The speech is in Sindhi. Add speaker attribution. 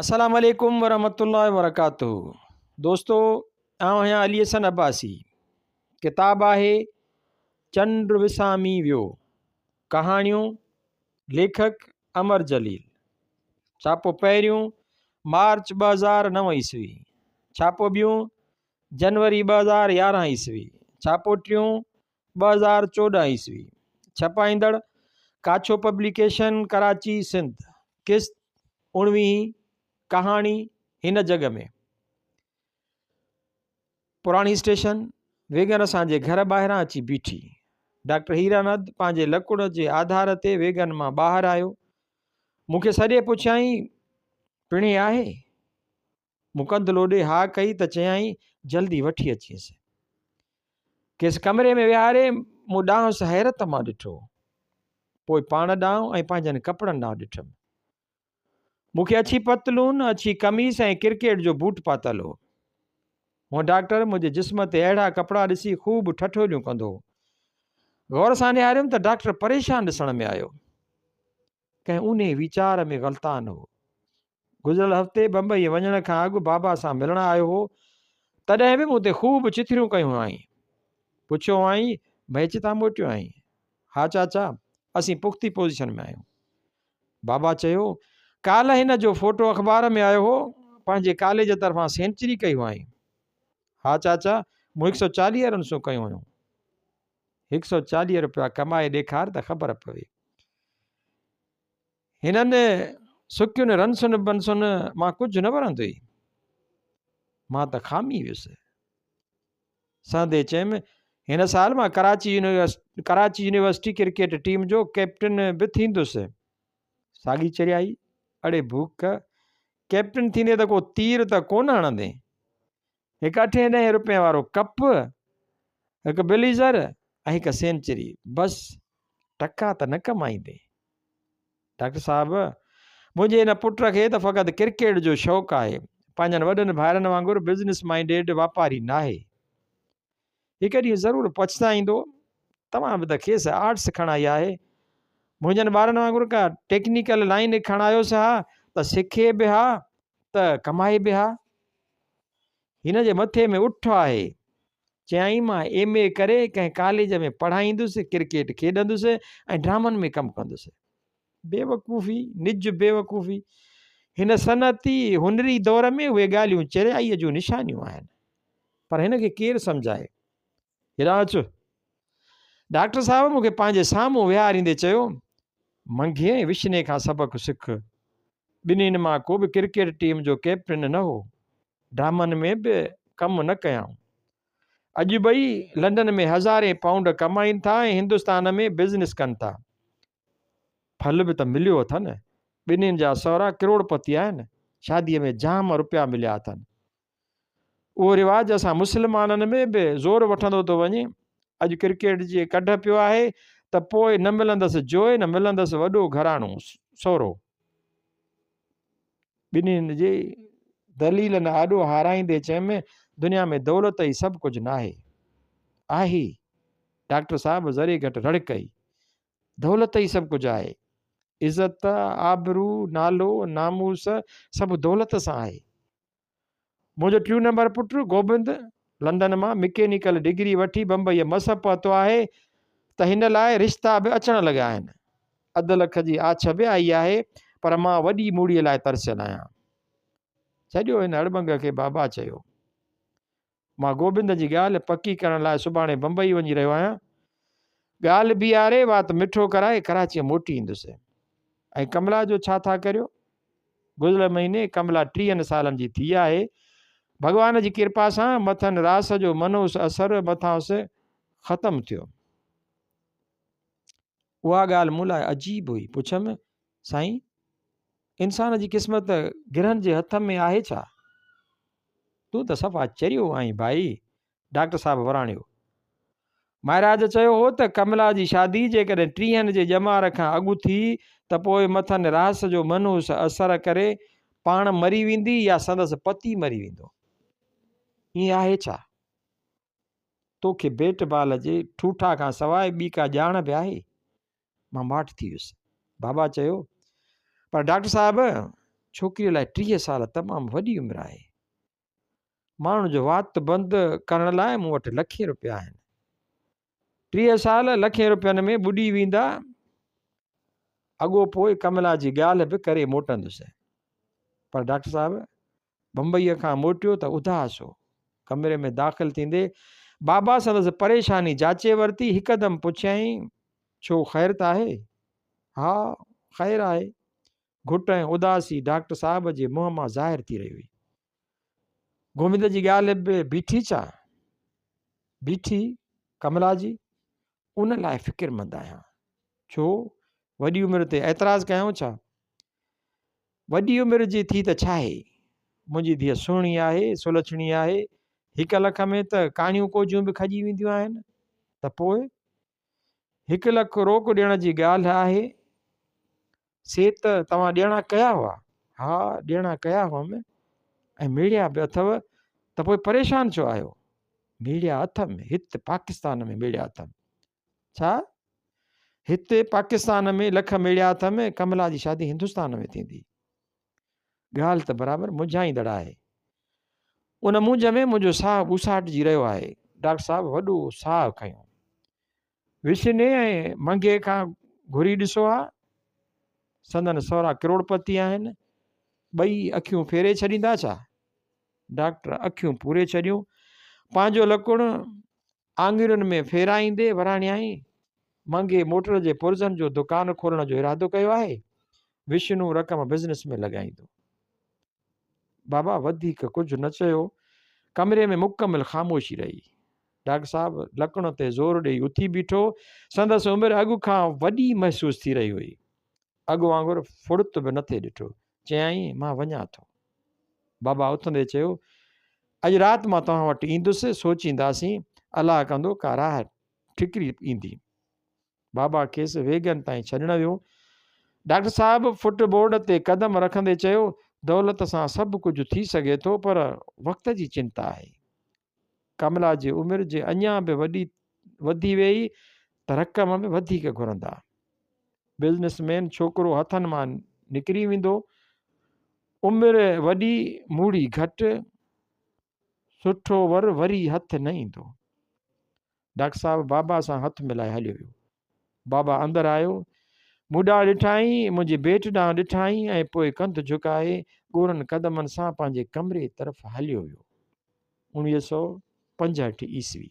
Speaker 1: السلام عليڪم ورحمة الله وبرڪاته دوستو آئون آهيان علي حسن عباسي ڪتاب آهي چنڊ وسامي ويو ڪهاڻيون ليکڪ امر جليل ڇاپو پهريون مارچ 2009 عيسوي ڇاپو ٻيون جنوري 2011 عيسوي ڇاپو ٽيون 2014 عيسوي ڇپائيندڙ ڪاڇو پبليڪيشن ڪراچي سنڌ قسط اڻويهين ڪهاڻي هن جڳ ۾ پراڻي اسٽيشن ويگن اسان جي گهر ٻاهران اچي بيٺي. ڊاڪٽر هيرانند پنهنجي لڪڙ جي آڌار تي ويگن مان ٻاهر آيو. مون کي سڏي پڇيائين، پڻهين آهي؟ مون ڪنڌ لوڏي ها ڪئي ته چيائين، جلدي وٺي اچينس. کيس ڪمري ۾ ويهاري مون ڏانهس حيرت مان ڏٺو. پوء پاڻ ڏانهن ۽ پنهنجن ڪپڙن ڏانهن ڏٺم. مون کي اڇي پتلون، اڇي قميص ۽ ڪرڪيٽ جو بوٽ پاتل هو. هونء ڊاڪٽر منهنجي جسم تي اهڙا ڪپڙا ڏسي خوب ٺٺوليون ڪندو هو. غور سان نهاريم ته ڊاڪٽر پريشان ڏسڻ ۾ آيو. ڪنهن اونهي ويچار ۾ غلطان هو. گذريل هفتي بمبئيء وڃڻ کان اڳ بابا سان ملڻ آيو هو، تڏهن به مون تي خوب چٿريون ڪيون هئائين. پڇيو هئائين، مئچ تان موٽيو آهين؟ ها چاچا، اسين پختي پوزيشن ۾ آهيون. بابا چيو، ڪالهه هن جو فوٽو اخبار ۾ آيو هو، پنهنجي ڪاليج طرفان سينچري ڪئي هئائين. ها چاچا، مون هڪ سئو چاليهه رنسون ڪيون هيون. هڪ سئو چاليهه رپيا ڪمائي ڏيکار ته خبر پوي. هنن سڪين رنسن بنسن مان ڪجهه نه ورندوئي. مان ته کامي ويس. سهندي چيم، هن سال مان Karachi Karachi university cricket team جو ڪئپٽن به ٿيندس. ساڳي چريائي، اڙي ڀوڪ، ڪئپٽن ٿيندين ته ڪو تير ته ڪونه هڻندين. هڪ اٺين ڏهين روپين وارو ڪپ، هڪ بليزر ۽ هڪ سينچري، بس ٽڪا ته نه ڪمائيندين. ڊاڪٽر صاحب، منهنجي هن پٽ کي ته فقط ڪرڪيٽ جو شوق آهي، پنهنجن وڏن ڀائرن وانگر بزنس مائينڊيڊ واپاري ناهي. هڪ ڏينهن ضرور پڇتائيندو. توهان به ته کيس آرٽس کڻائي آهي. منهنجن ٻارن وانگر ڪا ٽيڪنيڪل لائين کڻايوس ها ته سکي به ها ته ڪمائي به ها. هن جي مٿي ۾ اٺ آهي. چيائين مان ايم اي ڪري ڪنهن ڪاليج ۾ پڙهائيندس، ڪرڪيٽ کيڏندس ۽ ڊرامن ۾ ڪم ڪندس. بيوقوفي، نج بيوقوفي. هن صنعتي هنري دور ۾ اهي ڳالهيون چريائيء جون نشانيون آهن. پر هن کي ڪير سمجهائي؟ هيڏانهن اچ. ڊاڪٽر صاحب مون کي پنهنجي سامهون ويهاريندي چيو، منگهي ۽ وشني کان سبق سک. ٻنهين مان ڪو به ڪرڪيٽ ٽيم جو ڪئپٽن نه هو. ڊرامن ۾ به ڪم نه ڪيائون. اڄ ٻئي لنڊن ۾ هزارين پائونڊ ڪمائين ٿا ۽ هندستان ۾ بزنس ڪن ٿا. ڦل به ته مليو اٿن. ٻنهين جا سهرا ڪروڙپتي آهن. شاديء ۾ جام روپيا مليا اٿن. اهو رواج اسان مسلمانن ۾ به زور وٺندو ٿو وڃي. اڄ ڪرڪيٽ جي ڪڍ پيو آهي ته پوء نه ملندس جوء نه ملندس وڏو گهراڻو سهرو. ٻنهين جي دليلن آڏو هارائيندي چيم، دنيا ۾ دولت ئي سڀ ڪجهه ناهي. آهي. ڊاڪٽر صاحب ذري گهٽ رڙ ڪئي. دولت ئي سڀ ڪجهه آهي. عزت، آبرو، نالو، ناموس سڀ دولت سان آهي. منهنجو ٽيون نمبر پٽ گوبند لنڊن مان مڪينيڪل ڊگري وٺي بمبئيء مس پهتو آهي ته هن لاء رشتا به اچڻ لڳا آهن. اڌ لک جي آڇ به آئي آهي پر مان وڏي موڙيء لاء ترسيل آهيان. ڇڏيو هن اڙٻنگ کي بابا چيو. مان گوبند جي ڳالهه پڪي ڪرڻ لاء سڀاڻي بمبئي وڃي رهيو آهيان. ڳالهه بيهاري وات مٺو ڪرائي ڪراچيء موٽي ايندس. ۽ ڪملا جو ڇا ٿا ڪريو؟ گذريل مهيني ڪملا ٽيهن سالن جي ٿي آهي. ڀڳوان جي ڪرپا سان مٿن راس جو منحوس اثر مٿانئس ختم ٿيو. اها ڳالهه مون لاء عجيب هئي. پڇيم، سائين! انسان جي قسمت گرهن جي هٿ ۾ آهي ڇا؟ تون ته صفا چريو آهين ڀائي. ڊاڪٽر صاحب وراڻيو. مهاراج چيو هو ته ڪملا جي شادي جيڪڏهن ٽيهن جي ڄمار کان اڳ ٿي ته پوء مٿن راس جو منحوس اثر ڪري پاڻ مري ويندي يا سندس پتي مري ويندو. ائين آهي ڇا؟ توکي بيٽ بال جي ٺوٺا کان سواء ٻي ڪا ڄاڻ به آهي؟ مان ماٺ ٿي ويس. بابا چيو، پر ڊاڪٽر صاحب، ڇوڪريء لاء 30 سال تمام وڏي عمر آهي. ماڻهن جو وات بند ڪرڻ لاء مون وٽ لکين روپيا آهن. 30 سال لکين روپين ۾ ٻڏي ويندا. اڳو پوء ڪملا جي ڳالهه به ڪري موٽندس. پر ڊاڪٽر صاحب بمبئيء کان موٽيو ته اداس هو. ڪمري ۾ داخل ٿيندي بابا سندس پريشاني جاچي ورتي. هڪدم پڇيائين، ڇو خير ته آهي؟ ها، خير آهي. گهٽ ۽ اداسي ڊاڪٽر صاحب جي منهن مان ظاهر ٿي رهي هئي. گوبند جي ڳالهه به بيٺي ڇا؟ بيٺي، ڪملا جي؟ ان لاء فڪرمند آهيان. ڇو؟ وڏي عمر تي اعتراض ڪيائون ڇا؟ وڏي عمر جي ٿي ته ڇاهي؟ منهنجي ڌيء سهڻي آهي، سلڇڻي آهي، هڪ لک ۾ ته ڪاڻيون ڪوجهيون به کڄي وينديون آهن ته پوء؟ هڪ لک روڪ ڏيڻ جي ڳالهه آهي، سي ته توهان ڏيڻا ڪيا هئا؟ ها، ڏيڻا ڪيا هئم ۽ ميڙيا به اٿو ته پوء پريشان ڇو آهيو؟ ميڙيا اٿم، هت پاڪستان ۾ ميڙيا اٿم. ڇا؟ هتي پاڪستان ۾ لک ميڙيا اٿم، ڪملا جي شادي هندستان ۾ ٿيندي. ڳالهه ته برابر منجهائيندڙ آهي. ان مونجهه ۾ منهنجو ساهه ٻوساٽجي رهيو آهي. ڊاڪٽر صاحب وڏو ساهه کنيو. وشني ۽ منگهي کان گهري ڏسو ها. سندن سهرا ڪروڙپتي آهن. ٻئي اکيون ڦيري ڇڏيندا ڇا؟ ڊاڪٽر اکيون پوري ڇڏيون. پنهنجو لڪڻ آڱرين ۾ ڦيرائيندي وراڻيائين، منگهي موٽر جي پرزن جو دڪان کولڻ جو ارادو ڪيو آهي. وشنو رقم بزنس ۾ لڳائيندو. بابا وڌيڪ ڪجهه نه چيو. ڪمري ۾ مڪمل خاموشي رهي. ڊاڪٽر صاحب لڪڻ تي زور ڏيئي اٿي بيٺو. سندس عمر اڳ کان وڏي محسوس ٿي رهي هئي. اڳ وانگر ڦڙت به نه ٿي ڏٺو. چيائين، مان وڃان ٿو. بابا اٿندي چيو، اڄ رات مان توهان وٽ ايندس، سوچينداسين، الله ڪندو ڪا راهه ٺڪري ايندي. بابا کيس ويگن تائين ڇڏڻ ويو. ڊاڪٽر صاحب فٽ بورڊ تي قدم رکندي چيو، دولت سان سڀ ڪجهه ٿي سگهي ٿو پر وقت جي چنتا آهي. ڪملا جي عمر جي اڃا به وڏي وڌي ويئي ته رقم به وڌيڪ گهرندا. بزنس مين ڇوڪرو هٿن مان نڪري ويندو. عمر وڏي موڙي گهٽ، سٺو ور وري هٿ نه ايندو. ڊاڪٽر صاحب بابا سان هٿ ملائي هليو ويو. بابا اندر آيو. مون ڏانهن ڏٺائين، منهنجي بيٽ ڏانهن ڏٺائين ۽ پوء ڪنڌ جهڪائي ڳورن قدمن سان پنهنجي ڪمري طرف هليو ويو. 1965 عيسوي.